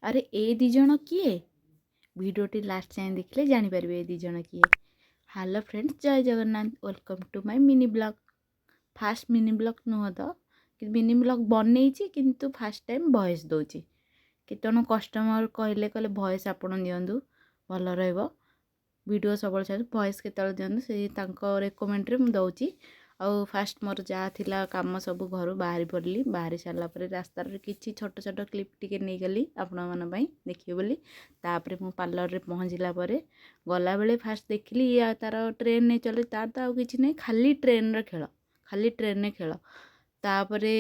ଆରେ, ଏ ଦୁଇ ଜଣ କିଏ? ଭିଡ଼ିଓଟି ଲାଷ୍ଟ ଯାଏଁ ଦେଖିଲେ ଜାଣିପାରିବେ ଏ ଦୁଇ ଜଣ କିଏ। Hello friends, Jai Jagannath. Welcome to my mini vlog. First mini vlog ନୁହଁ ତ, ମିନି ବ୍ଲଗ୍ ବନେଇଛି କିନ୍ତୁ ଫାଷ୍ଟ ଟାଇମ୍ ଭଏସ୍ ଦେଉଛି। କେତେଜଣ କଷ୍ଟମର୍ କହିଲେ ଭଏସ୍ ଆପଣ ଦିଅନ୍ତୁ, ଭଲ ରହିବ। ଭିଡ଼ିଓ ସବୁବେଳେ ଛାଡ଼ନ୍ତୁ, ଭଏସ୍ କେତେବେଳେ ଦିଅନ୍ତୁ। ସେ ତାଙ୍କ ରେକମେଣ୍ଡରେ ମୁଁ ଦେଉଛି। ଆଉ ଫାଷ୍ଟ ମୋର ଯାହା ଥିଲା କାମ ସବୁ, ଘରୁ ବାହାରି ପଡ଼ିଲି। ବାହାରି ସାରିଲା ପରେ ରାସ୍ତାରେ କିଛି ଛୋଟ ଛୋଟ କ୍ଲିପ୍ ଟିକେ ନେଇଗଲି ଆପଣମାନଙ୍କ ପାଇଁ ଦେଖିବେ ବୋଲି। ତାପରେ ମୁଁ ପାର୍ଲରରେ ପହଞ୍ଚିଲା ପରେ ଗଲାବେଳେ ଫାଷ୍ଟ ଦେଖିଲି ଇଏ ତାର ଟ୍ରେନରେ ଚଲେ। ତାର ତ ଆଉ କିଛି ନାହିଁ, ଖାଲି ଟ୍ରେନ୍ର ଖେଳ, ଖାଲି ଟ୍ରେନ୍ରେ ଖେଳ। ତାପରେ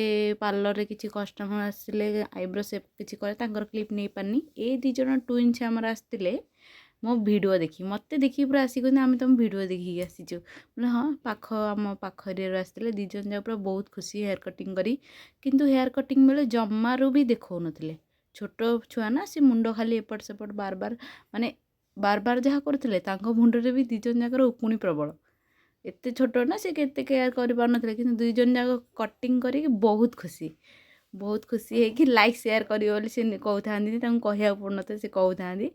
ପାର୍ଲରରେ କିଛି କଷ୍ଟମର୍ ଆସିଲେ, ଆଇବ୍ରୋ ସେପ୍ କିଛି କରେ, ତାଙ୍କର କ୍ଲିପ୍ ନେଇପାରିନି। ଏଇ ଦୁଇ ଜଣ ଟୁଇନ୍ସ ଆମର ଆସିଥିଲେ ମୋ ଭିଡ଼ିଓ ଦେଖି। ମୋତେ ଦେଖିକି ପୁରା ଆସିକି କହୁଛନ୍ତି, "ଆମେ ତୁମ ଭିଡ଼ିଓ ଦେଖିକି ଆସିଛୁ।" ବୋଲେ ହଁ, ପାଖ ଆମ ପାଖ ଏରିଆରୁ ଆସିଥିଲେ। ଦୁଇ ଜଣ ଯାକ ପୁରା ବହୁତ ଖୁସି ହେୟାର୍ କଟିଂ କରି। କିନ୍ତୁ ହେୟାର୍ କଟିଂ ବେଳେ ଜମାରୁ ବି ଦେଖାଉନଥିଲେ। ଛୋଟ ଛୁଆ ନା, ସେ ମୁଣ୍ଡ ଖାଲି ଏପଟ ସେପଟ ବାର ବାର, ମାନେ ବାର ବାର ଯାହା କରୁଥିଲେ। ତାଙ୍କ ମୁଣ୍ଡରେ ବି ଦୁଇ ଜଣ ଯାକର ଉକୁଣି ପ୍ରବଳ। ଏତେ ଛୋଟ ନା ସେ, କେତେ କେୟାର କରିପାରୁନଥିଲେ। କିନ୍ତୁ ଦୁଇ ଜଣ ଯାକ କଟିଂ କରିକି ବହୁତ ଖୁସି, ବହୁତ ଖୁସି ହେଇକି ଲାଇକ୍ ସେୟାର କରିବେ ବୋଲି ସେ କହୁଥାନ୍ତି। ତାଙ୍କୁ କହିବାକୁ ପଡ଼ୁନଥାଏ, ସେ କହୁଥାନ୍ତି।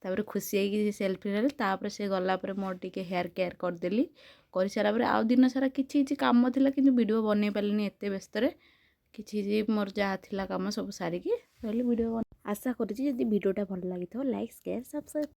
ତାପରେ ଖୁସି ହେଇକି ସେ ସେଲ୍ଫି ନେଲେ। ତାପରେ ସେ ଗଲା ପରେ ମୋର ଟିକେ ହେୟାର୍ କେୟାର୍ କରିଦେଲି। କରିସାରିଲା ପରେ ଆଉ ଦିନ ସାରା କିଛି କିଛି କାମ ଥିଲା, କିନ୍ତୁ ଭିଡ଼ିଓ ବନେଇ ପାରିଲିନି ଏତେ ବ୍ୟସ୍ତରେ। କିଛି ମୋର ଯାହା ଥିଲା କାମ ସବୁ ସାରିକି ରହିଲି ଭିଡ଼ିଓ। ଆଶା କରୁଛି, ଯଦି ଭିଡ଼ିଓଟା ଭଲ ଲାଗିଥିବ, ଲାଇକ୍, ସେୟାର, ସବସ୍କ୍ରାଇବ୍।